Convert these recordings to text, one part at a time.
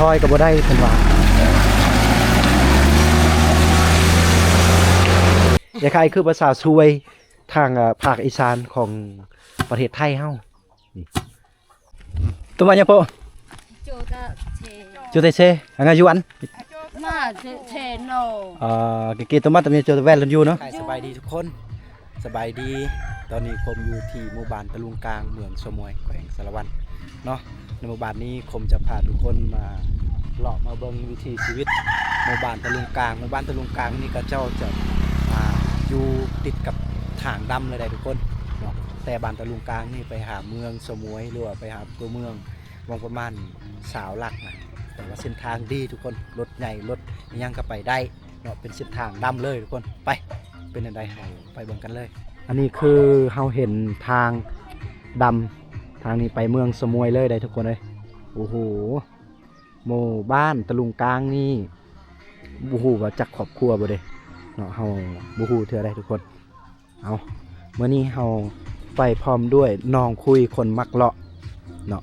ຊ່ອຍກໍບໍ່ໄດ້ເພິ່ນວ່າ. ຄ້າຍໆຄືພາສາຊວຍທາງ ເອີ ພາກອີສານຂອງປະເທດໄທເຮົາ. ໂຕມາຫຍັງໂປ? ໂຈຕາເຊ ໂຈຕາເຊ ອາງາຍຢູ່ອັນ ມາເຊ ເຊໂນ ເອີ ເກເກໂຕມາຕາເມໂຈຕາແວນລັນຢູ່ເນາະ. ສະບາຍດີທຸກຄົນ ສະບາຍດີ. ຕອນນີ້ຄົມຢູ່ທີ່ໝູ່ບ້ານຕະລຸງກາງ ເມືອງສະໝວຍ ແຂວງສາລະວັນເນາະ. ໃນໝູ່ບ້ານນີ້ຄົມຈະພາທຸກຄົນມາເລາະມາເບິ່ງວິຖີຊີວິດໝູ່ບ້ານຕະລຸງກາງ. ໝູ່ບ້ານຕະລຸງກາງນີ້ເຂົາເຈົ້າຈະ ອ່າ ຢູ່ຕິດກັບທາງດຳເລີຍໄດ໋ທຸກຄົນເນາະ. ແຕ່ບ້ານຕະລຸງກາງນີ້ໄປຫາເມືອງສະໝວຍ ຫຼືວ່າໄປຫາຕົວເມືອງ ຫວ່າງປະມານຊາວຫຼັກນະ, ແຕ່ວ່າເສັ້ນທາງດີທຸກຄົນ, ລົດໃຫຍ່ລົດອີ່ຫຍັງກໍໄປໄດ້ເນາະ, ເປັນເສັ້ນທາງດຳເລີຍທຸກຄົນ. ໄປ ເປັນແນວໃດ ເຮົາໄປເບິ່ງກັນເລີຍ. ອັນນີ້ຄືເຮົາເຫັນທາງດຳ ທາງນີ້ໄປເມືອງສະໝວຍເລີຍໄດ໋ທຸກຄົນເອີຍ. ໂອ້ໂຫ ໝູ່ບ້ານຕະລຸງກາງນີ້ ບໍ່ຮູ້ວ່າຈັກຄອບຄົວບໍ່ເດເນາະ, ເຮົາບໍ່ຮູ້ເທື່ອໄດ໋ທຸກຄົນ. ເອົາ ມື້ນີ້ເຮົາໄປພ້ອມດ້ວຍນ້ອງຄຸຍຄົນມັກເລາະເນາະ.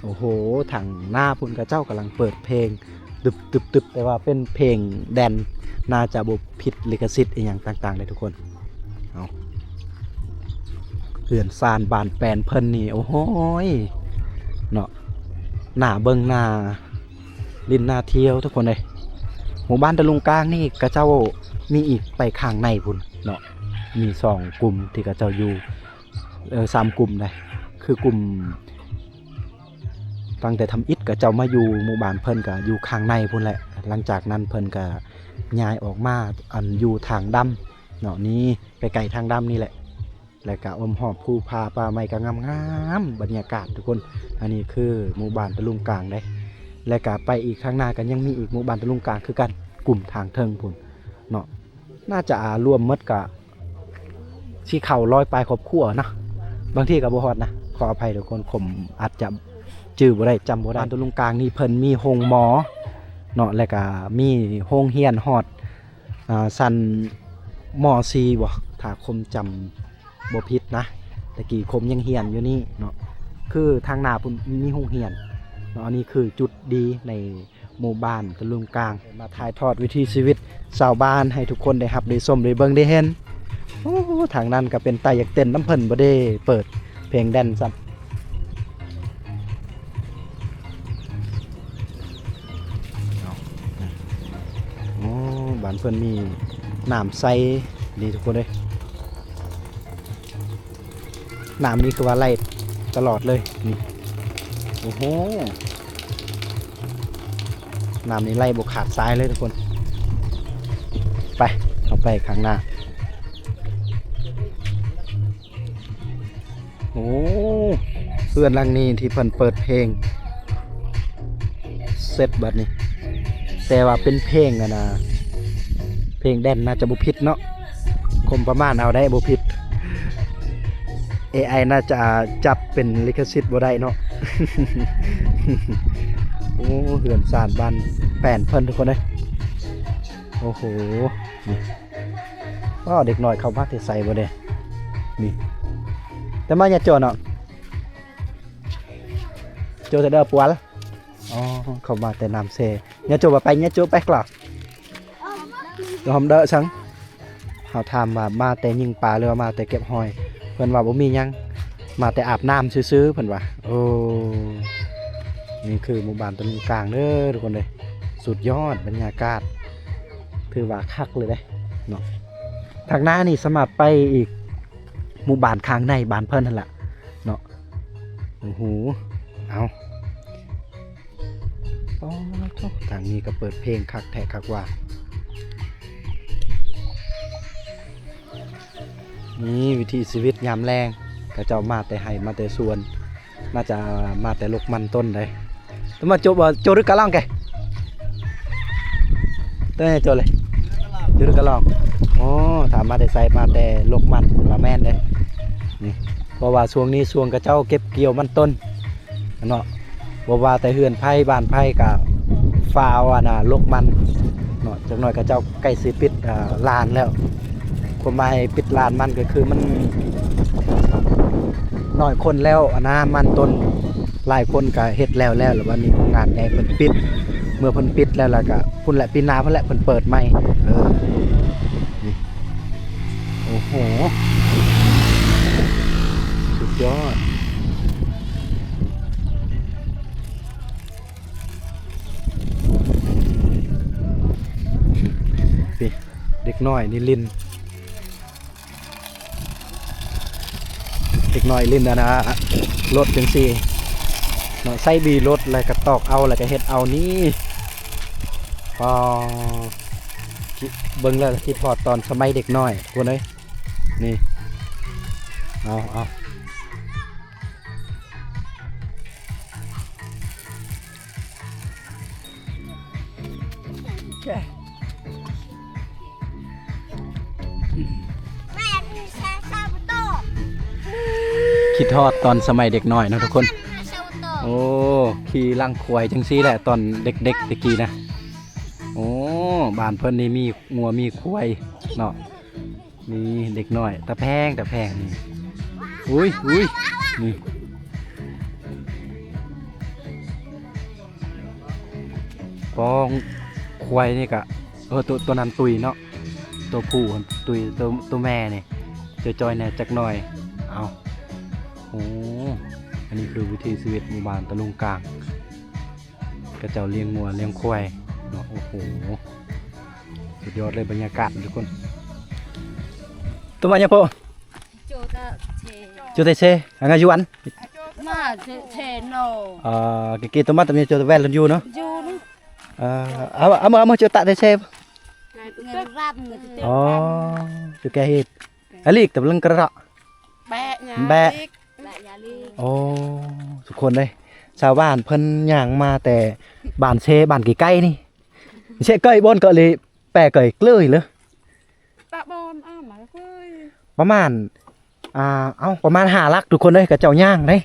ໂອ້ໂຫ ທາງໜ້າພຸ້ນເຂົາເຈົ້າກຳລັງເປີດເພງຕຶບໆໆ ແຕ່ວ່າເປັນເພງແດນ ໜ້າຈະບໍ່ຜິດລິຂສິດອີ່ຫຍັງຕ່າງໆເດ້ທຸກຄົນ. ເອົາ ເຮືອນຊານບ້ານແປນເພິ່ນນີ້ ໂອ້ໂຫຍເນາະ ໜ້າເບິ່ງ ໜ້າ ຫຼິ້ນໜ້າທ່ຽວທຸກຄົນເອີຍ. ໝູ່ບ້ານຕະລຸງກາງນີ້ ເຂົາເຈົ້າມີອີກໄປຂ້າງໃນພຸ້ນເນາະ, ມີສອງກຸ່ມທີ່ເຂົາເຈົ້າຢູ່ ເອີ ສາມກຸ່ມໄດ໋. ຄືກຸ່ມ ຕັ້ງແຕ່ທຳອິດເຂົາເຈົ້າມາຢູ່ໝູ່ບ້ານເພິ່ນກະຢູ່ຂ້າງໃນພຸ້ນແຫຼະ, ຫຼັງຈາກນັ້ນເພິ່ນກະຍ້າຍອອກມາ ອັນ ຢູ່ທາງດຳເນາະ, ນີ້ໃກ້ໆທາງດຳນີ້ແຫຼະ. ແລະກະອ້ອມຮອບພູຜາປ່າໄມ້ກະງາມໆ ບັນຍາກາດທຸກຄົນ. ອັນນີ້ຄືໝູ່ບ້ານຕະລຸງກາງເດ້. ແລະກະໄປອີກຂ້າງໜ້າກະຍັງມີອີກໝູ່ບ້ານຕະລຸງກາງຄືກັນ, ກຸ່ມທາງເທິງພຸ້ນເນາະ. ໜ້າຈະລວມໝົດກະຊິເຂົ້າຮ້ອຍປາຍຄອບຄົວເນາະ, ບາງທີກະບໍ່ຮອດນະ, ຂໍອະໄພທຸກຄົນ, ຂົມອາດຈະຈື່ບໍ່ໄດ້, ຈຳບໍ່ໄດ້. ບ້ານຕະລຸງກາງນີ້ເພິ່ນມີໂຮງໝໍເນາະ, ແລະກະມີໂຮງຮຽນຮອດ ອ່າ ຊັ້ນ ມ.ສີ່ ບໍ່ ຖ້າຂົມຈຳບໍ່ຜິດນະ, ແຕ່ກີ້ຂົມຍັງຮຽນຢູ່ນີ້ເນາະ. ຄືທາງໜ້າພຸ້ນມີໂຮງຮຽນເນາະ. ອັນນີ້ຄືຈຸດດີໃນໝູ່ບ້ານຕະລຸງກາງ, ມາຖ່າຍທອດວິຖີຊີວິດຊາວບ້ານໃຫ້ທຸກຄົນໄດ້ຮັບໄດ້ຊົມໄດ້ເບິ່ງໄດ້ເຫັນ. ໂອ້ ທາງນັ້ນກໍເປັນຕາຢາກເຕັ້ນນຳເພິ່ນບໍ່ເດ້, ເປີດເພງແດນຊ້ຳ. ໂອ້ ບ້ານເພິ່ນມີນ້ຳໃສດີທຸກຄົນເອີຍ. ນ້ຳນີ້ຄືວ່າໄຫຼຕະຫຼອດເລີຍນີ້. ໂອ້ໂຫ ນ້ຳນີ້ໄຫຼບໍ່ຂາດສາຍເລີຍທຸກຄົນ. ໄປ ເຂົ້າໄປຂ້າງໜ້າ. ໂອ້ ເຮືອນຫຼັງນີ້ທີ່ເພິ່ນເປີດເພງເສັດບັດນີ້, ແຕ່ວ່າເປັນເພງ ອັນນ່າ ເພງແດນ ໜ້າຈະບໍ່ຜິດເນາະ, ຂົມປະມານເອົາໄດ້ບໍ່ຜິດ. ເອໄອ ໜ້າຈະຈັບເປັນລິຂະສິດບໍ່ໄດ້ເນາະ. ໂອ້ ເຮືອນຊານບ້ານແປນເພິ່ນທຸກຄົນເອີຍ. ໂອ້ໂຫ ນີ້ ອ້າວ ເດັກນ້ອຍເຂົ້າມາແຕ່ໃສບໍ່ເດ້ນີ້? ແຕ່ມາຍາໂຈເນາະ, ໂຈແຕ່ເດີປວນ. ອໍ ເຂົ້າມາແຕ່ນ້ຳເຊ. ຍາໂຈວ່າໄປ ຍາໂຈໄປກລາ ລອມເດີສັງ. ເຮົາຖາມວ່າມາແຕ່ຍິງປາ ຫຼືວ່າມາແຕ່ເກັບຫອຍ? ເພິ່ນວ່າບໍ່ມີຫຍັງ, ມາແຕ່ອາບນ້ຳຊື່ໆ ເພິ່ນວ່າ. ໂອ້ ນີ້ຄືໝູ່ບ້ານຕະລຸງກາງເດີທຸກຄົນເດີ. ສຸດຍອດບັນຍາກາດ ຖືວ່າຄັກເລີຍເດ້ເນາະ. ທາງໜ້ານີ້ສາມາດໄປອີກໝູ່ບ້ານຂ້າງໃນບ້ານເພິ່ນຫັ້ນລະເນາະ. ໂອ້ໂຫ ເອົາ ອໍ ທາງນີ້ກໍເປີດເພງຄັກແທ້ຄັກວ່າ. ນີ້ວິຖີຊີວິດຍາມແລງ, ເຂົາເຈົ້າມາແຕ່ໄຮ່ມາແຕ່ສວນ, ໜ້າຈະມາແຕ່ລົກມັນຕົ້ນໃດ໋. ຕະມາໂຈະບໍ່ ໂຈະຫຼືກະລອງແກ? ໂຕນີ້ໂຈະເລີຍ ໂຈະຫຼືກະລອງ. ອໍ ຖາມມາແຕ່ໃສ? ມາແຕ່ລົກມັນ ວ່າແມ່ນເດ້ນີ້, ເພາະວ່າຊ່ວງນີ້ຊ່ວງເຂົາເຈົ້າເກັບກ່ຽວມັນຕົ້ນເນາະ. ບໍ່ວ່າແຕ່ເຮືອນໃຜບ້ານໃຜກະຟ້າວ ອັນນ່າ ລົກມັນເນາະ. ຈັກໜ້ອຍເຂົາເຈົ້າໃກ້ຊິປິດ ອ່າ ລານແລ້ວ. ຄວາມໝາຍປິດລານມັນກໍຄືມັນໜ້ອຍຄົນແລ້ວ ອັນນ່າ ມັນຕົ້ນຫຼາຍຄົນກໍເຮັດແລ້ວແລ້ວ ແລ້ວບັດນີ້ໂຮງງານໃຫຍ່ເພິ່ນປິດ ເມື່ອເພິ່ນປິດແລ້ວ ແລ້ວກະພຸ້ນແຫຼະ ປີໜ້າພຸ້ນແຫຼະເພິ່ນເປີດໃໝ່. ເອີ ນີ້ ໂອ້ໂຫ ສຸດຍອດ. ນີ້ ເດັກນ້ອຍນີ້ຫຼິ້ນ ເດັກນ້ອຍຫຼິ້ນອັນນ່າ ລົດຈັ່ງຊີ້ເນາະ ໃສ່ບີລົດ ແລ້ວກະຕອກເອົາ ແລ້ວກະເຮັດເອົານີ້ ອໍ ຄິດ ເບິ່ງແລ້ວຄິດຮອດຕອນສະໄໝເດັກນ້ອຍພຸ້ນເອີຍ ນີ້ ເອົາ ເອົາ. ຄິດຮອດຕອນສະໄໝເດັກນ້ອຍເນາະທຸກຄົນ. ໂອ້ ຂີ່ຫຼັງຄວາຍຈັ່ງຊີ້ແຫຼະ ຕອນເດັກໆແຕ່ກີ້ນະ. ໂອ້ ບ້ານເພິ່ນນີ້ມີງົວມີຄວາຍເນາະ. ນີ້ເດັກນ້ອຍຕາແພງ ຕາແພງນີ້ ອຸ້ຍ ອຸ້ຍ ນີ້ ປ້ອງຄວາຍນີ້ກະ ເອີ ໂຕ ໂຕນັ້ນຕຸຍເນາະ ໂຕຜູ້ຫັ້ນຕຸຍ ໂຕ ໂຕແມ່ນີ້ຈ່ອຍໆແດ່ຈັກໜ້ອຍ. ເອົາ ໂອ້ ອັນນີ້ຄືວິຖີຊີວິດໝູ່ບ້ານຕະລຸງກາງ ເຂົາເຈົ້າລ້ຽງງົວລ້ຽງຄວາຍເນາະ. ໂອ້ໂຫ ສຸດຍອດເລີຍບັນຍາກາດທຸກຄົນ. ໂຕມາຫຍັງໂພ? ໂຈຕາເຊ ໂຈຕາເຊ ອາງາຍວນ ມາເຊໂນ ເອີ ເກເກໂຕມາຕາເມໂຈຕາແວນລັນຢູເນາະ ຢູເນາະ. ເອີ ເອົາ ເອົາມາ ເອົາມາໂຈຕາເຕເຊ ເງິນຮັບເງິນເຕ ອໍ ໂຈແກເຮັດ ອາລີກຕະເລິງກະເລາະ ແບະຍາ ແບະ ແບະຍາລີ. ໂອ້ ທຸກຄົນເອີຍ ຊາວບ້ານເພິ່ນຍ່າງມາແຕ່ບ້ານເຊ ບ້ານໃກ້ໆນີ້ ເຊເກີຍບ່ອນເກາະລີ ແປເກີຍເລີຍເລີ ປະບອນ ອາ ມາເກີຍ ປະມານ ອ່າ ເອົ້າ ປະມານຫ້າຫຼັກທຸກຄົນເອີຍ ເຂົາເຈົ້າຍ່າງເດ້.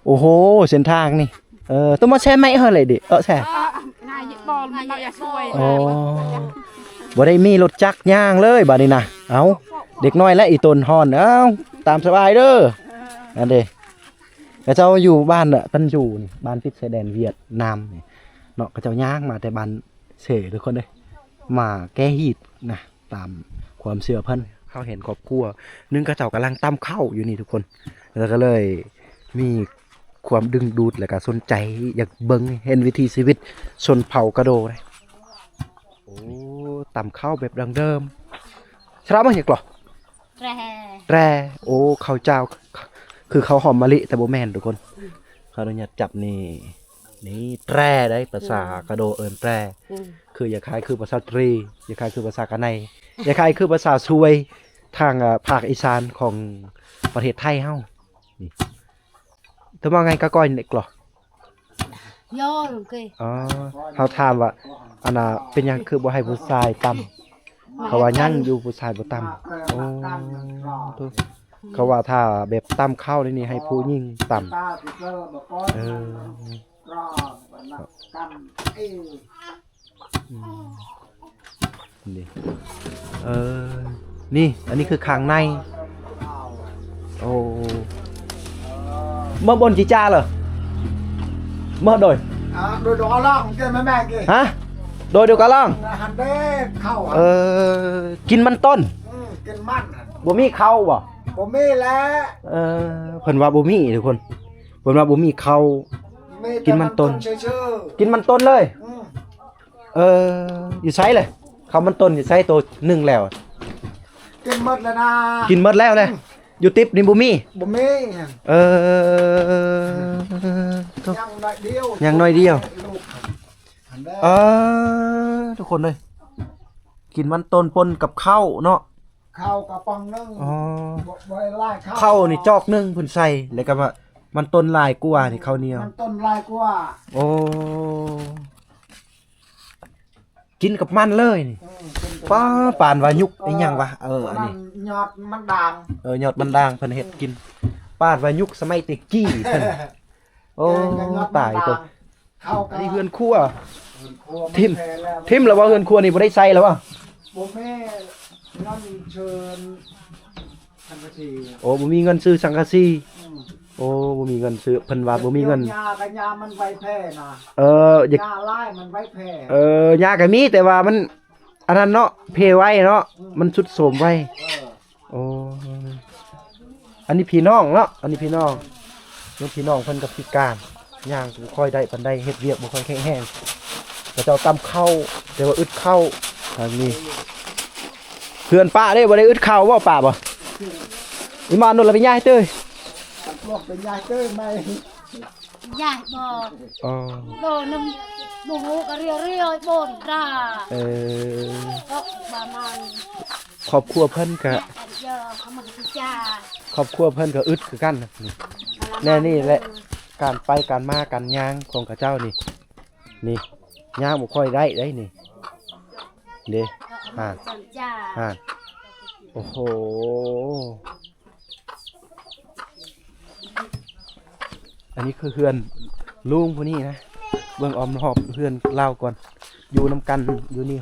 ໂອ້ໂຫ ເສັ້ນທາງນີ້ ເອີ ຕ້ອງມາແຊ່ໄມ້ເຮີເລີຍເດ ເອີ ແຊ່ ອ່າ ງ່າຍບອນ ມັນເອົາຢາຊ່ວຍ ໂອ້ ບໍ່ໄດ້ມີລົດຈັກຍ່າງເລີຍບາດນີ້ນະ. ເອົ້າ ເດັກນ້ອຍແລະອີ່ຕົນຮ້ອນ ເອົ້າ ຕາມສະບາຍເດີ. ອັນເດ ເຂົາເຈົ້າຢູ່ບ້ານ ເພິ່ນຢູ່ນີ້ ບ້ານຕິດຊາຍແດນຫວຽດນາມນີ້ເນາະ ເຂົາເຈົ້າຍ່າງມາແຕ່ບ້ານເຊທຸກຄົນເອີຍ ມາແກ້ຮີດນະ ຕາມຄວາມເຊື່ອເພິ່ນ. ເຮົາເຫັນຄອບຄົວໜຶ່ງ ເຂົາເຈົ້າກຳລັງຕຳເຂົ້າຢູ່ນີ້ທຸກຄົນ ແລ້ວກໍເລີຍມີຄວາມດຶງດູດ ແລ້ວກໍສົນໃຈຢາກເບິ່ງເຫັນວິຖີຊີວິດຊົນເຜົ່າກະໂດເດ້. ໂອ້ ຕຳເຂົ້າແບບດັ້ງເດີມ. ສະລາມາຫຍັງກະ? ແຕຣ ແຕຣ. ໂອ້ ເຂົ້າຈ້າວ ຄືເຂົ້າຫອມມະລິ ແຕ່ບໍ່ແມ່ນທຸກຄົນ. ຂໍອະນຸຍາດຈັບນີ້ ນີ້ແຕຣໄດ໋ ພາສາກະໂດເອີ້ນແຕຣ ອືມ ຄືຢາກຄ້າຍຄືພາສາຕຣີ ຢາກຄ້າຍຄືພາສາກະໄນ ຢາກຄ້າຍຄືພາສາຊວຍ ທາງ ອ່າ ພາກອີສານຂອງປະເທດໄທເຮົາ. ນີ້ ໂຕມາໄງກະກ້ອຍເລັກລະ? ຍໍເລີຍ. ອໍ ເຮົາຖາມວ່າ ອັນນ່າ ເປັນຫຍັງຄືບໍ່ໃຫ້ຜູ້ຊາຍຕຳ? ເຂົາວ່າຍັງຢູ່ຜູ້ຊາຍບໍ່ຕຳ. ໂອ້ ໂທ້ ເຂົາວ່າຖ້າແບບຕຳເຂົ້ານີ້ໃຫ້ຜູ້ຍິງຕຳ. ເອີ ອືມ ນີ້ ເອີ ນີ້ ອັນນີ້ຄືຂ້າງໃນ. ໂອ້ ເມື່ອບ່ອນຈີຈາເລີ ເມື່ອໂດຍ ອ່າ ໂດຍ ໂດຍກະລອງ ເກີນມາແມ່ເກ ຮະ ໂດຍ ໂດຍກະລອງ ຫັ້ນເດ້ ເຂົ້າ ເອີ ກິນມັນຕົ້ນ ອືມ ກິນມັນ ບໍ່ມີເຂົ້າບໍ່? ບໍ່ມີແລ້ວ ເອີ ເພິ່ນວ່າບໍ່ມີທຸກຄົນ ເພິ່ນວ່າບໍ່ມີເຂົ້າ ມີແຕ່ ກິນມັນຕົ້ນ ມັນຕົ້ນຊື່ໆ ກິນມັນຕົ້ນເລີຍ ອືມ. ເອີ ຢູ່ໃສເລີຍ? ເຂົ້າມັນຕົ້ນຢູ່ໃສ? ໂຕໜຶ່ງແລ້ວ ກິນໝົດແລ້ວນະ ກິນໝົດແລ້ວເລີຍ ອືມ ຢູ່ຕິບນີ້ບໍ່ມີ ບໍ່ມີ ເອີ ຍັງໜ້ອຍດຽວ ຍັງໜ້ອຍດຽວ ລູກ ເອີ ທຸກຄົນເອີຍ ກິນມັນຕົ້ນປົນກັບເຂົ້າເນາະ ເຂົ້າກະປ໋ອງໜຶ່ງ ອໍ ບໍ່ ບໍ່ໃຫ້ຫຼາຍ ເຂົ້າ ເຂົ້ານີ້ຈອກໜຶ່ງເພິ່ນໃສ່ ແລ້ວກະວ່າມັນຕົ້ນຫຼາຍກວ່ານີ້ ເຂົ້າໜຽວ ມັນຕົ້ນຫຼາຍກວ່າ ໂອ້ ກິນກັບມັນເລີຍນີ້ ເອີ ກິນກັບ ປ້າ ມັນເລີຍ ປານວ່າຍຸກອີ່ຫຍັງວະ ເອີ ປະມານ ອັນນີ້ ຍອດມັນດາງ ເອີ ຍອດມັນດາງເພິ່ນເຮັດກິນ ປານວ່າຍຸກສະໄໝແຕ່ກີ້ເພິ່ນ ໂອ້ ແກງກັບຍອດມັນດາງ ຕາຍຕົວ ເຂົ້າກັບ ອັນນີ້ເຮືອນຄົວ ເຮືອນຄົວ ຖິ້ມ ມັນແທ້ແລ້ວ ຖິ້ມແລ້ວວ່າ ເຮືອນຄົວນີ້ບໍ່ໄດ້ໃຊ້ແລ້ວວ່າ ບໍ່ແມ່ນ ເງິນຊື້ສັງກະສີ ໂອ້ ບໍ່ມີເງິນຊື້ສັງກະສີ ອືມ ໂອ້ ບໍ່ມີເງິນຊື້ ເພິ່ນວ່າບໍ່ມີເງິນ. ຫຍ້າກໍຫຍ້າມັນໄວແຜ່ນະ. ເອີ ຢາກ ຫຍ້າຫຼາຍມັນໄວແຜ່. ເອີ ຫຍ້າກໍມີ ແຕ່ວ່າມັນອັນນັ້ນເນາະ ເພໄວເນາະ. ອືມ ມັນຊຸດໂຊມໄວ. ເອີ ໂອ້ ອັນນີ້ພີ່ນ້ອງເນາະ ອັນນີ້ພີ່ນ້ອງ. ແມ່ນພີ່ນ້ອງເພິ່ນກໍພິການ ຍ່າງບໍ່ຄ່ອຍໄດ້ປານໃດ ເຮັດວຽກບໍ່ຄ່ອຍແຂງແຮງ. ເຂົາເຈົ້າຕຳເຂົ້າ ແຕ່ວ່າອຶດເຂົ້າ. ທາງນີ້ເພື່ອນປ້າເດ້ ບໍ່ໄດ້ອຶດເຂົ້າບໍ່ ປ້າບໍ່? ອີ່ມາໂນນລະໄປຍ້າຍເຕີຍ ໄປຍ້າຍເຕີຍໃໝ່. ຢາກບອກ ອໍ ໂດນນຳ ບໍ່ຮູ້ກໍເຣຍໆ ໂບນດາ. ເອີ ເພາະວ່າມັນ ຄອບຄົວເພິ່ນກະ ເອີ ເຂົາມັນຊິຈາ ຄອບຄົວເພິ່ນກໍອຶດຄືກັນ. ແນວນີ້ແຫຼະ ການໄປການມາການຍ່າງຂອງເຂົາເຈົ້ານີ້ ນີ້ຍ່າງບໍ່ຄ່ອຍໄດ້ເດ້ນີ້ ເດ້ ເອີ ເຂົາມັນຊິຈາ ຫັ້ນ ໂອ້ໂຫ. ອັນນີ້ຄືເຮືອນລຸງຜູ້ນີ້ນະ ເບິ່ງອ້ອມຮອບເຮືອນລາວກ່ອນ. ຢູ່ນຳກັນຢູ່ນີ້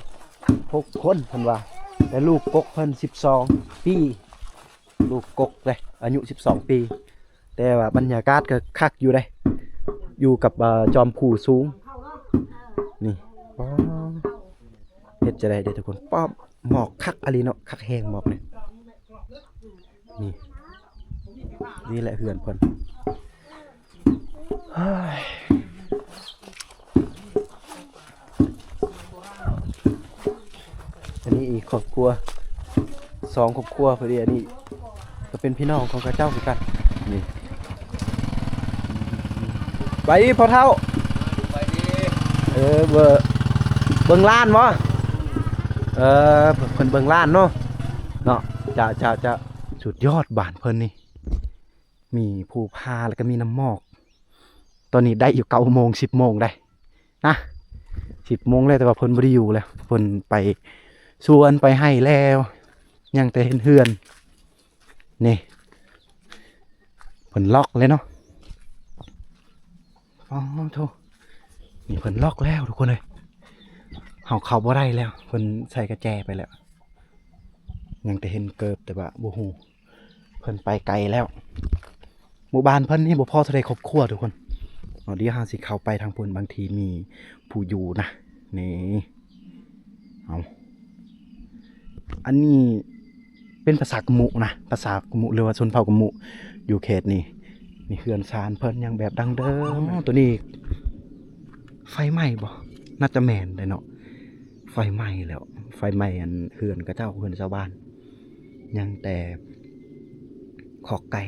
ຫົກຄົນເພິ່ນວ່າ ແຕ່ລູກກົກເພິ່ນສິບສອງປີ ລູກກົກເດ້ ອາຍຸສິບສອງປີ. ແຕ່ວ່າບັນຍາກາດກໍຄັກຢູ່ເດ້ ຢູ່ກັບ ເອີ ຈອມພູສູງນີ້. ອໍ ເຮັດຈັ່ງໃດເດ້ທຸກຄົນ ປ້ອມ ໝອກຄັກອີ່ຫຼີເນາະ ຄັກແຮງໝອກນີ້. ນີ້ ນີ້ແຫຼະເຮືອນເພິ່ນ. ເຮີ້ຍ ອັນນີ້ອີກຄອບຄົວ ສອງຄອບຄົວພໍດີ. ອັນນີ້ກໍເປັນພີ່ນ້ອງຂອງເຂົາເຈົ້າຄືກັນ. ນີ້ ໄປດີພໍ່ເຖົ້າ ໄປດີ. ເອີ ເບິ່ງ ເບິ່ງຫຼານບໍ່? ເອີ ເພິ່ນເບິ່ງຫຼານເນາະ ເນາະ. ເຈົ້າ ເຈົ້າ ເຈົ້າ ສຸດຍອດ ບ້ານເພິ່ນນີ້ ມີພູຜາ ແລ້ວກໍມີນ້ຳໝອກ. ຕອນນີ້ໄດ້ຢູ່ເກົ້າໂມງ ສິບໂມງໄດ໋ນະ ສິບໂມງແລ້ວ ແຕ່ວ່າເພິ່ນບໍ່ໄດ້ຢູ່ແລ້ວ ເພິ່ນໄປສວນໄປໄຮ່ແລ້ວ ຍັງແຕ່ເຫັນເຮືອນ. ນີ້ ເພິ່ນລັອກເລີຍເນາະ. ອໍໂທ້ ນີ້ເພິ່ນລັອກແລ້ວທຸກຄົນເອີຍ ເຮົາເຂົ້າບໍ່ໄດ້ແລ້ວ ເພິ່ນໃສ່ກະແຈໄປແລ້ວ. ຍັງແຕ່ເຫັນເກີບ ແຕ່ວ່າບໍ່ຮູ້ເພິ່ນໄປໄກແລ້ວ. ໝູ່ບ້ານເພິ່ນນີ້ບໍ່ພໍເທົ່າໃດຄອບຄົວທຸກຄົນ. ເອົາ ດຽວເຮົາຊິເຂົ້າໄປທາງພຸ້ນ ບາງທີມີຜູ້ຢູ່ນະ. ນີ້ ເອົາ ອັນນີ້ເປັນພາສາກະມຸນະ ພາສາກະມຸ ຫຼືວ່າຊົນເຜົ່າກະມຸຢູ່ເຂດນີ້. ນີ້ເຮືອນຊານເພິ່ນຍັງແບບດັ້ງເດີມ. ໂຕນີ້ໄຟໄໝ້ບໍ່? ໜ້າຈະແມ່ນໄດ໋ເນາະ ໄຟໄໝ້ແລ້ວ ໄຟໄໝ້ອັນເຮືອນເຂົາເຈົ້າ ເຮືອນຊາວບ້ານ ຍັງແຕ່ຄອກໄກ່.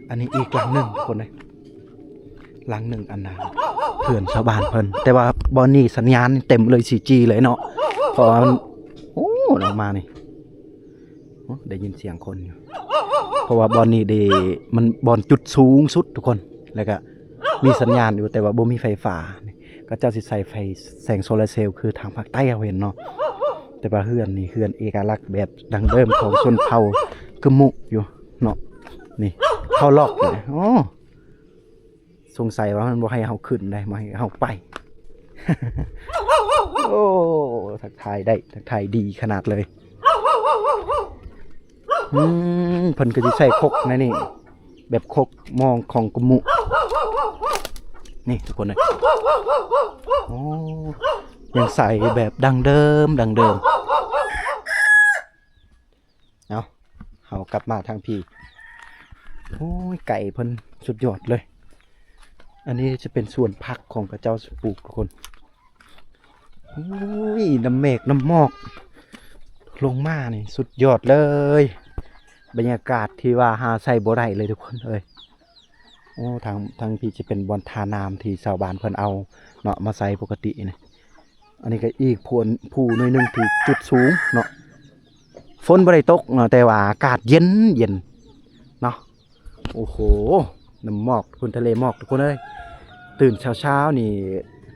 ອັນນີ້ອີກຫຼັງໜຶ່ງທຸກຄົນເອີຍ ຫຼັງໜຶ່ງອັນນະ ເຮືອນຊາວບ້ານເພິ່ນ ແຕ່ວ່າບ່ອນນີ້ສັນຍານເຕັມເລີຍ ສີ່ຈີ ເລີຍເນາະ ເພາະວ່າມັນ ໂອ້ ອອກມານີ້ ໂອ້ ໄດ້ຍິນສຽງຄົນຢູ່ ເພາະວ່າບ່ອນນີ້ເດ ມັນບ່ອນຈຸດສູງສຸດທຸກຄົນ ແລ້ວກະມີສັນຍານຢູ່ ແຕ່ວ່າບໍ່ມີໄຟຟ້າ. ເຂົາເຈົ້າຊິໃຊ້ໄຟແສງໂຊລາເຊວ ຄືທາງພາກໃຕ້ເຮົາເຫັນເນາະ ແຕ່ວ່າເຮືອນນີ້ ເຮືອນເອກະລັກແບບດັ້ງເດີມຂອງຊົນເຜົ່າກະມຸຢູ່ເນາະ. ນີ້ເຂົາລັອກນີ້ ໂອ້ ສົງໄສວ່າມັນບໍ່ໃຫ້ເຮົາຂຶ້ນໄດ໋ ບໍ່ໃຫ້ເຮົາໄປ. ໂອ້ ທັກທາຍໄດ້ ທັກທາຍດີຂະໜາດເລີຍ. ອືມ ເພິ່ນກໍຊິໃສ່ຄົກໃນນີ້ ແບບຄົກມອງຂອງກະມຸ ນີ້ທຸກຄົນເອີຍ. ໂອ້ ຍັງໃສ່ແບບດັ້ງເດີມ ດັ້ງເດີມ. ເອົາ ເຮົາກັບມາທາງພີ້. ໂອ້ຍ ໄກ່ເພິ່ນສຸດຍອດເລີຍ. ອັນນີ້ຈະເປັນສວນຜັກຂອງເຂົາເຈົ້າປູກທຸກຄົນ. ໂອ້ຍ ນ້ຳເມກນ້ຳໝອກລົງມານີ້ສຸດຍອດເລີຍ ບັນຍາກາດທີ່ວ່າຫາໃສ່ບໍ່ໄດ້ເລີຍທຸກຄົນເອີຍ. ໂອ້ ທາງ ທາງພີ້ຈະເປັນບ່ອນທ່ານ້ຳທີ່ຊາວບ້ານເພິ່ນເອົາເນາະ ມາໃຊ້ປົກກະຕິນີ້. ອັນນີ້ກໍອີກພູ ພູໜ່ວຍໜຶ່ງທີ່ຈຸດສູງເນາະ. ຝົນບໍ່ໄດ້ຕົກເນາະ ແຕ່ວ່າອາກາດເຢັນໆເນາະ. ໂອ້ໂຫ ນ້ຳໝອກ ພຸ້ນທະເລໝອກທຸກຄົນເອີຍ. ຕື່ນເຊົ້າໆນີ້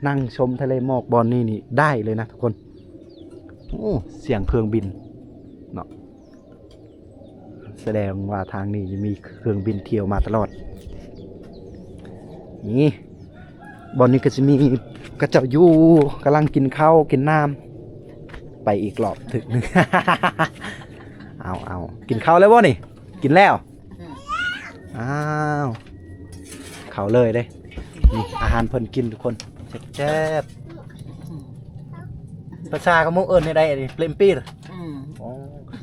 ນັ່ງຊົມທະເລໝອກບ່ອນນີ້ນີ້ໄດ້ເລີຍນະທຸກຄົນ. ໂອ້ ສຽງເຄື່ອງບິນເນາະ. ສະແດງວ່າທາງນີ້ມີເຄື່ອງບິນທ່ຽວມາຕະຫຼອດ. ນີ້ ບ່ອນນີ້ກໍຊິມີເຂົາເຈົ້າຢູ່ ກຳລັງກິນເຂົ້າກິນນ້ຳ. ໄປອີກລອບຖືກໜຶ່ງ. ເອົາໆ ກິນເຂົ້າແລ້ວບໍ່ນີ້? ກິນແລ້ວ. ອືມ ອ້າວ ເຂົ້າເລີຍເດ້. ນີ້ອາຫານເພິ່ນກິນທຸກຄົນ ແຊບໆ. ອືມ ພາສາຂະມຸເອີ້ນແນວໃດອັນນີ້? ເປລມປີຣ. ອືມ ໂອ້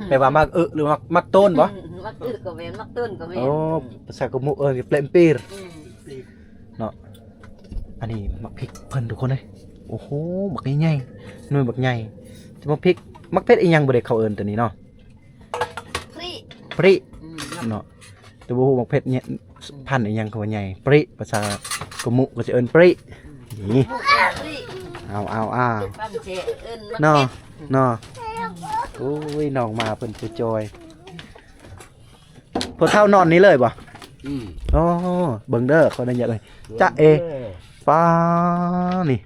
ແປວ່າໝາກອຶ ຫຼື ໝາກ ໝາກໂຕນບໍ່? ອືມ ໝາກອຶກໍແມ່ນ ໝາກໂຕນກໍແມ່ນ. ໂອ້ ພາສາຂະມຸເອີ້ນເປລມປີຣ. ອືມ ເນາະ. ອັນນີ້ໝາກພິກເພິ່ນທຸກຄົນເອີຍ. ໂອ້ໂຫ ບັກໃຫຍ່ໆ ໜ່ວຍບັກໃຫຍ່. ໝາກພິກ ໝາກເຜັດອີ່ຫຍັງບໍ່ໄດ້ ເຂົາເອີ້ນຕົວນີ້ເນາະ? ພຣິ ພຣິ. ອືມ ເນາະ ແຕ່ບໍ່ຮູ້ໝາກເຜັດເນຍ ອືມ ພັນອີ່ຫຍັງເຂົາວ່າໃຫຍ່. ພຣິ ພາສາຂະມຸກໍຈະເອີ້ນພຣິ. ອືມ ນີ້ ພຣິ. ເອົາໆໆ ເນາະ ເນາະ. ໂອ້ຍ ນ້ອງໝາເພິ່ນຈອຍ. ພໍ່ເຖົ້ານອນນີ້ເລີຍບໍ່? ອືມ ໂອ້ ເບິ່ງເດີ ຂໍອະນຸຍາດເລີຍ. ຈະເອ ປ້າ ນີ້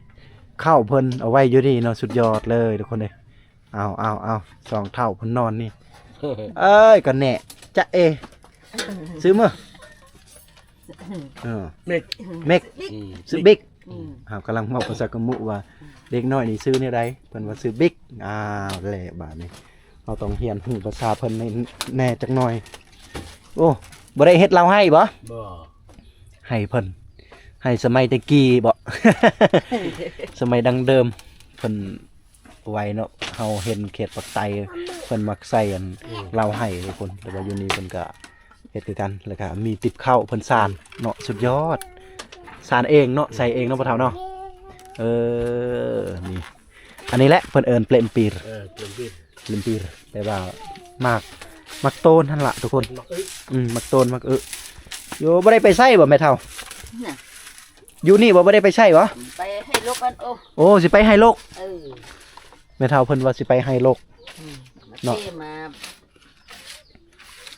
ເຂົ້າເພິ່ນເອົາໄວ້ຢູ່ນີ້ເນາະ. ສຸດຍອດເລີຍທຸກຄົນເອີຍ. ເອົາໆໆ ສອງເຖົ້າເພິ່ນນອນນີ້. ເອີຍ ກໍແນ່ ຈະເອ ຊື່ເມີ ເອີ ເມັກ ເມັກ ອືມ ຊື່ບິກ. ອືມ ເຮົາກຳລັງເວົ້າພາສາກະມຸວ່າ ເດັກນ້ອຍນີ້ຊື່ແນວໃດ? ເພິ່ນວ່າຊື່ບິກ. ອ້າວ ແລ້ວບາດນີ້ ເຮົາຕ້ອງຮຽນຮູ້ພາສາເພິ່ນແນ່ ແນ່ຈັກໜ່ອຍ. ໂອ້ ບໍ່ໄດ້ເຮັດເລົ້າໄຫ້ບໍ່? ບໍ່ ໄຫ້ເພິ່ນ ໄຫ້ສະໄໝແຕ່ກີ້ບໍ? ສະໄໝດັ້ງເດີມເພິ່ນໄວ້ເນາະ. ເຮົາເຫັນເຂດປາກໃຕ້ເພິ່ນມັກໃສ່ອັນ ອືມ ເລົ້າໄຫ້ທຸກຄົນ ແຕ່ວ່າຢູ່ນີ້ເພິ່ນກະເຮັດຄືກັນ ແລ້ວກະມີຕິບເຂົ້າເພິ່ນສານເນາະ. ສຸດຍອດ ສານເອງເນາະ ໃສ່ເອງເນາະ ພໍ່ເຖົ້າເນາະ. ເອີ ນີ້ ອັນນີ້ແຫຼະເພິ່ນເອີ້ນເປລມປີຣ. ເອີ ເປລມປີຣ ເປລມປີຣ ແປວ່າໝາກ ໝາກໂຕນຫັ້ນລະທຸກຄົນ. ໝາກອຶ ອືມ ໝາກໂຕນ ໝາກອຶ. ໂຍ ບໍ່ໄດ້ໄປໃສບໍ່ແມ່ເຖົ້າ? ນະ ຢູ່ນີ້ບໍ່ ບໍ່ໄດ້ໄປໃສບໍ່? ໄປໄຮ່ລົກອັນ ໂອ້ ໂອ້ ຊິໄປໄຮ່ລົກ. ເອີ ແມ່ເຖົ້າເພິ່ນວ່າຊິໄປໄຮ່ລົກ. ອືມ ເນາະ ມາເຕະມາ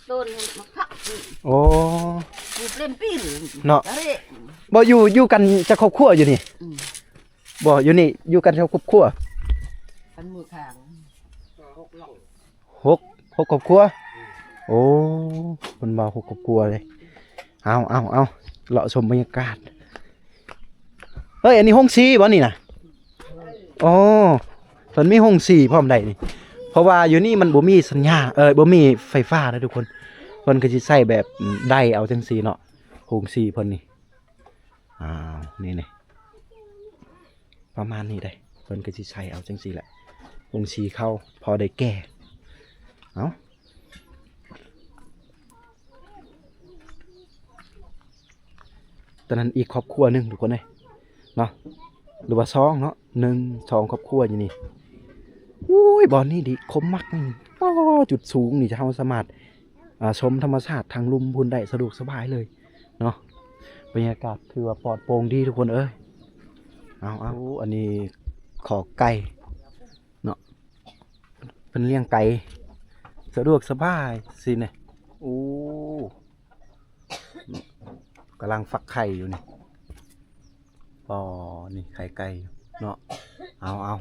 ໂຕນມາພັກ. ໂອ້ ຢູ່ເປັນປີເນາະ. ບໍ່ ຢູ່ ຢູ່ກັນຈັກຄອບຄົວຢູ່ນີ້? ອືມ ບໍ່ ຢູ່ນີ້ຢູ່ກັນຈັກຄອບຄົວ? ກັນໝູ່ຂ້າງ ຫົກ ຫົກຄອບຄົວ. ໂອ້ ເພິ່ນວ່າຫົກຄອບຄົວເລີຍ. ເອົາ ເອົາ ເອົາ ເລາະຊົມບັນຍາກາດ. ເອີຍ ອັນນີ້ໂຮງສີບໍ່ນີ້ນະ? ອໍ ເພິ່ນມີໂຮງສີພ້ອມໃດນີ້? ເພາະວ່າຢູ່ນີ້ມັນບໍ່ມີສັນຍາ ເອີຍ ບໍ່ມີໄຟຟ້ານະທຸກຄົນ. ເພິ່ນກໍຊິໃຊ້ແບບໄດເອົາຈັ່ງຊີ້ເນາະ ໂຮງສີເພິ່ນນີ້. ອ້າວ ນີ້ ນີ້ ປະມານນີ້ເດ້ ເພິ່ນກໍຊິໃສ່ເອົາຈັ່ງຊີ້ແຫຼະ ໂຮງສີເຂົາພໍໄດ້ແກ່. ເອົ້າ ຕອນນັ້ນອີກຄອບຄົວໜຶ່ງທຸກຄົນເອີຍເນາະ ຫຼືວ່າສອງເນາະ ໜຶ່ງ ສອງຄອບຄົວຢູ່ນີ້. ໂອ້ຍ ບ່ອນນີ້ດີ ຄົມມັກນີ້ ອໍ ຈຸດສູງນີ້ ເຮົາສາມາດ ອ່າ ຊົມທຳມະຊາດທາງລຸ່ມພຸ້ນໄດ້ສະດວກສະບາຍເລີຍເນາະ. ບັນຍາກາດຖືວ່າປອດໂປ່ງດີທຸກຄົນເອີຍ. ເອົາ ເອົາ ອັນນີ້ຄອກໄກ່ເນາະ ເພິ່ນລ້ຽງໄກ່ສະດວກສະບາຍຊີ້ນີ້. ໂອ້ ກຳລັງຟັກໄຂ່ຢູ່ນີ້. ອໍ ນີ້ໄຂ່ໄກ່ເນາະ. ເອົາ ເອົາ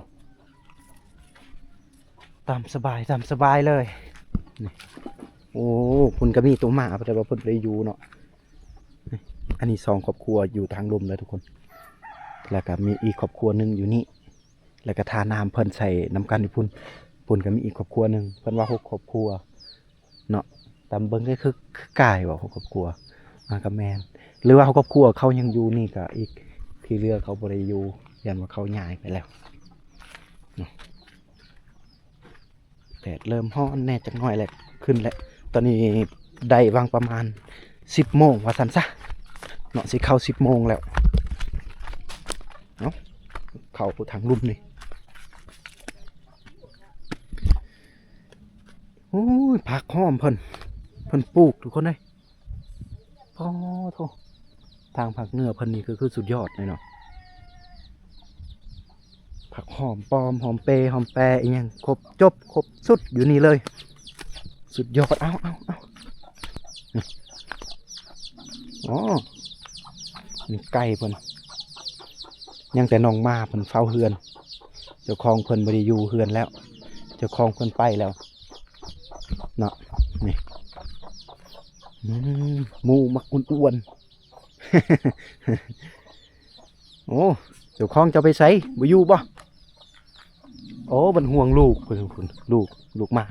ຕາມສະບາຍ ຕາມສະບາຍເລີຍນີ້. ໂອ້ ເພິ່ນກໍມີໂຕໝາ ແຕ່ວ່າເພິ່ນບໍ່ໄດ້ຢູ່ເນາະ. ນີ້ ອັນນີ້ສອງຄອບຄົວຢູ່ທາງລຸ່ມເດີທຸກຄົນ ແລ້ວກໍມີອີກຄອບຄົວໜຶ່ງຢູ່ນີ້ ແລ້ວກໍທ່ານ້ຳເພິ່ນໃສ່ນຳກັນຢູ່ພຸ້ນ. ພຸ້ນກໍມີອີກຄອບຄົວໜຶ່ງ ເພິ່ນວ່າຫົກຄອບຄົວ ເນາະ. ຕາມເບິ່ງກໍຄື ຄືກາຍວ່າຫົກຄອບຄົວ ອ່າ ກໍແມ່ນ ຫຼືວ່າຫົກຄອບຄົວເຂົາຍັງຢູ່ນີ້ກໍອີກ ທີ່ເຫຼືອເຂົາບໍ່ໄດ້ຢູ່ ຢ້ານວ່າເຂົາຍ້າຍໄປແລ້ວເນາະ. ແດດເລີ່ມຮ້ອນແດ່ຈັກໜ້ອຍແລ້ວ ຂຶ້ນແລ້ວ. ຕອນນີ້ໄດ້ຫວ່າງປະມານສິບໂມງວ່າຊັ້ນຊະເນາະ ຊິເຂົ້າສິບໂມງແລ້ວ. ເອົ້າ ເຂົ້າທາງລຸ່ມນີ້. ໂອ້ຍ ຜັກຫອມເພິ່ນ ເພິ່ນປູກທຸກຄົນເອີຍ. ໂອ້ໂທ້ ທາງພາກເໜືອເພິ່ນນີ້ກໍຄືສຸດຍອດເລີຍເນາະ. ຜັກຫອມປ້ອມ ຫອມເປ ຫອມແປ ອີ່ຫຍັງຄົບຈົບ ຄົບຊຸດຢູ່ນີ້ເລີຍ. ສຸດຍອດ. ເອົາ ເອົາ ເອົາ ອໍ ນີ້ໄກ່ເພິ່ນ ຍັງແຕ່ນ້ອງໝາເພິ່ນເຝົ້າເຮືອນ. ເຈົ້າຂອງເພິ່ນບໍ່ໄດ້ຢູ່ເຮືອນແລ້ວ ເຈົ້າຂອງເພິ່ນໄປແລ້ວເນາະ. ນີ້ ອືມ ໝູໝາກອວນໆ. ໂອ້ ເຈົ້າຂອງເຈົ້າໄປໃສ? ບໍ່ຢູ່ບໍ່? ໂອ້ ມັນຫ່ວງລູກ ລູກ ລູກໝາ.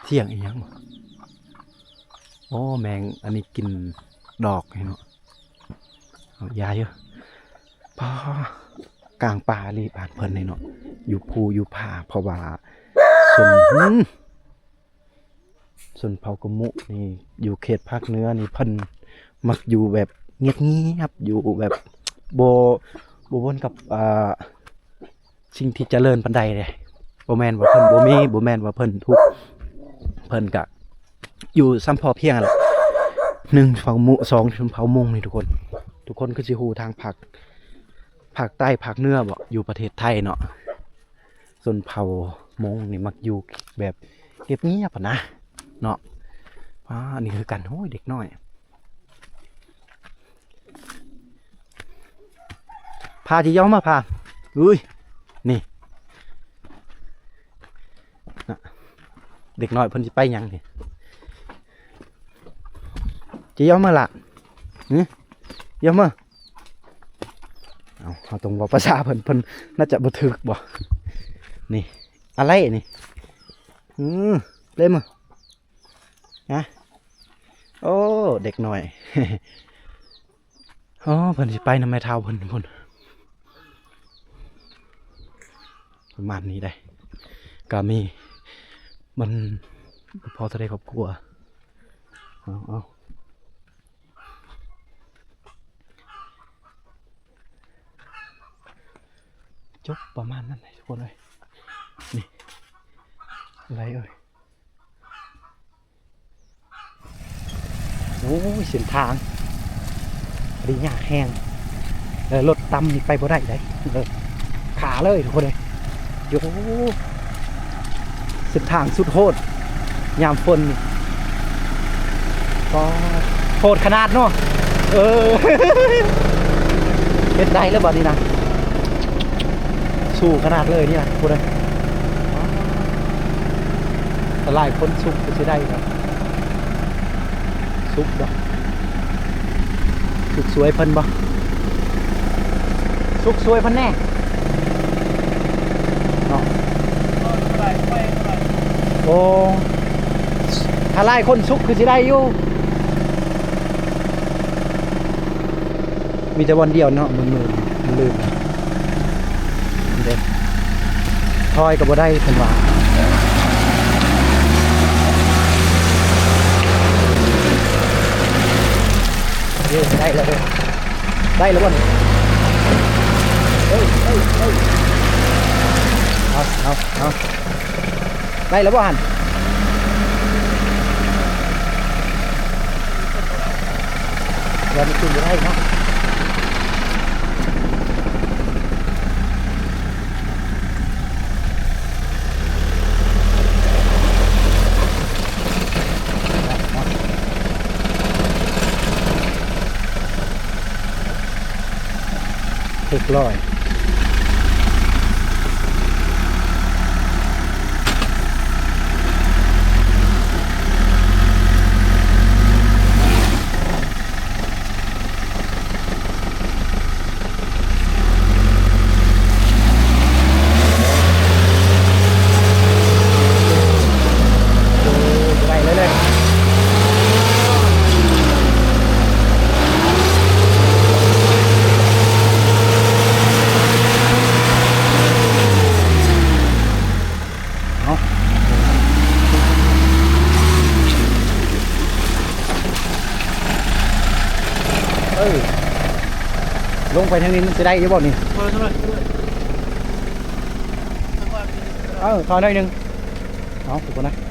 ກ້ຽງອີ່ຫຍັງບໍ່? ໂອ້ ແມງອັນນີ້ກິນດອກນີ້ເນາະ. ເອົາຢາຢູ່. ປາ ກາງປ່າອີ່ຫຼີບ້ານເພິ່ນນີ້ເນາະ ຢູ່ພູຢູ່ຜາ ເພາະວ່າຊົນ ຊົນເຜົ່າກະມຸນີ້ ຢູ່ເຂດພາກເໜືອນີ້ ເພິ່ນມັກຢູ່ແບບງຽບໆ ຢູ່ແບບບໍ່ ບໍ່ວົນກັບ ອ່າ ສິ່ງທີ່ຈະເລີນປານໃດເດ້. ບໍ່ແມ່ນວ່າເພິ່ນບໍ່ມີ ບໍ່ແມ່ນວ່າເພິ່ນທຸກ ເພິ່ນກະຢູ່ສ່ຳພໍພຽງຫັ້ນແຫຼະ. ໜຶ່ງ ເຜົ່າມຸ ສອງ ຊົນເຜົ່າມົ້ງນີ້ ທຸກຄົນ ທຸກຄົນຄືຊິຮູ້ ທາງພາກ ພາກໃຕ້ພາກເໜືອບໍ ຢູ່ປະເທດໄທເນາະ ຊົນເຜົ່າມົ້ງນີ້ມັກຢູ່ແບບງຽບໆຫັ້ນນະເນາະ. ອ່າ ອັນນີ້ຄືກັນ. ໂອ້ຍ ເດັກນ້ອຍ ພາ ຈະເຍົາມາພາ. ອຸ້ຍ ນີ້ ນະ ເດັກນ້ອຍເພິ່ນຊິໄປຫຍັງນີ້? ຈະເຍົາມາລະ ຫຶ ເຍົາມາ. ເອົາ ເຮົາຕ້ອງເວົ້າພາສາເພິ່ນ ເພິ່ນໜ້າຈະບໍ່ຖືກບໍ? ນີ້ ອາໄລນີ້ ອື ເລັມ ນະ. ໂອ້ ເດັກນ້ອຍ ອໍ ເພິ່ນຊິໄປນຳແມ່ເຖົ້າເພິ່ນພຸ້ນ. ປະມານນີ້ໄດ໋ ກະມີ ມັນບໍ່ພໍເທົ່າໃດຄອບຄົວ. ເອົາ ເອົາ ຈົບປະມານນັ້ນແຫຼະທຸກຄົນເອີຍ. ນີ້ ອາໄລເອີຍ. ໂອ້ຍ ເສັ້ນທາງນີ້ຍາກແຮງ ແລ້ວລົດຕ່ຳນີ້ໄປບໍ່ໄດ້ເດ້ ເອີ ຂາເລີຍທຸກຄົນເອີຍ. ໂອ້ ເສັ້ນທາງສຸດໂຫດຍາມຝົນນີ້ ກໍໂຫດຂະໜາດເນາະ. ເອີ ເຮັດໄດ້ແລ້ວບັດນີ້ນະ ສູ້ຂະໜາດເລີຍນີ້ນະ ພຸ້ນເດີ. ຫຼາຍຄົນສຸກກໍຊິໄດ້ດອກ ສຸກດອກ ສຸກຊ່ວຍເພິ່ນບໍ່? ສຸກຊ່ວຍເພິ່ນແດ່ເນາະ. ໂອ້ ຖ້າຫຼາຍຄົນສຸກຄືຊິໄດ້ຢູ່. ມີແຕ່ບ່ອນດຽວເນາະ ມື້ ມື້ ມື້ລືມເດ້ ຖອຍກໍບໍ່ໄດ້ເພິ່ນວ່າ. ເອີ ໄດ້ແລ້ວເດີ ໄດ້ແລ້ວບໍ່ນີ້? ເອີ ເອີ ເອີ ເອົາ ເອົາ ເອົາ. ໄດ້ແລ້ວບໍ່ຫັ້ນ? ວ່າມັນຂຶ້ນບໍ່ໄດ້ເນາະ. ເພິກລອຍ. ເອົາ ເອີ ລົງໄປທາງນີ້ມັນຊິໄດ້ຢູ່ບໍ່ນີ້? ເອີ ເຂົ້າໜ້ອຍໜຶ່ງ. ເອົາ ທຸກຄົນນະ.